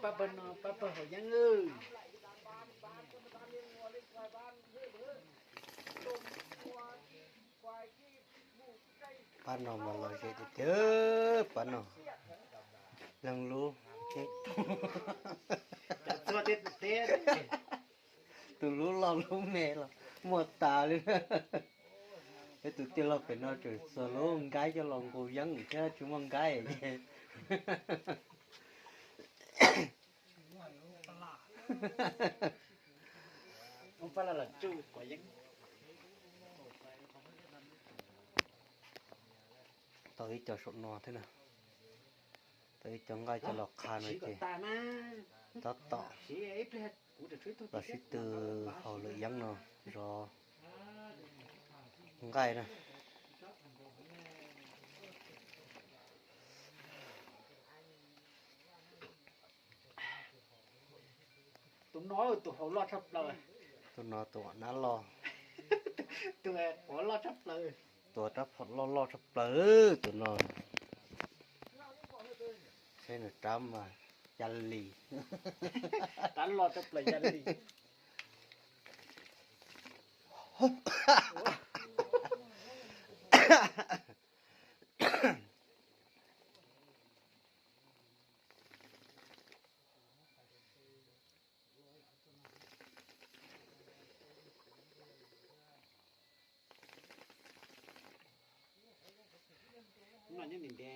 Pab pawg no, pab pawg haus yeeb. Pab no mas lom zem tiag tiag, pab no leej lub, tus lub loj lub me los muaj tas li. Peb tus tij laug pem no tseem txog lub nqaib coj los nqus yeeb thiab tsis muaj nqaib ces tau ib co saum no thiab na, tau ib co nqaij coj los qha no ces tab tom los sib tw haus lwm yeeb no zov nqaij na. Tus no tus haus loj tshaj plaws. Tus no tus nab loj. Tus quav loj tshaj plaws. Tus rab phom loj loj tshaj plaws tus no. Saib nws rab mas ya li. Rab loj tshaj plaws ya li. Nyob nim nte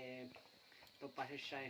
tau pas sai sai.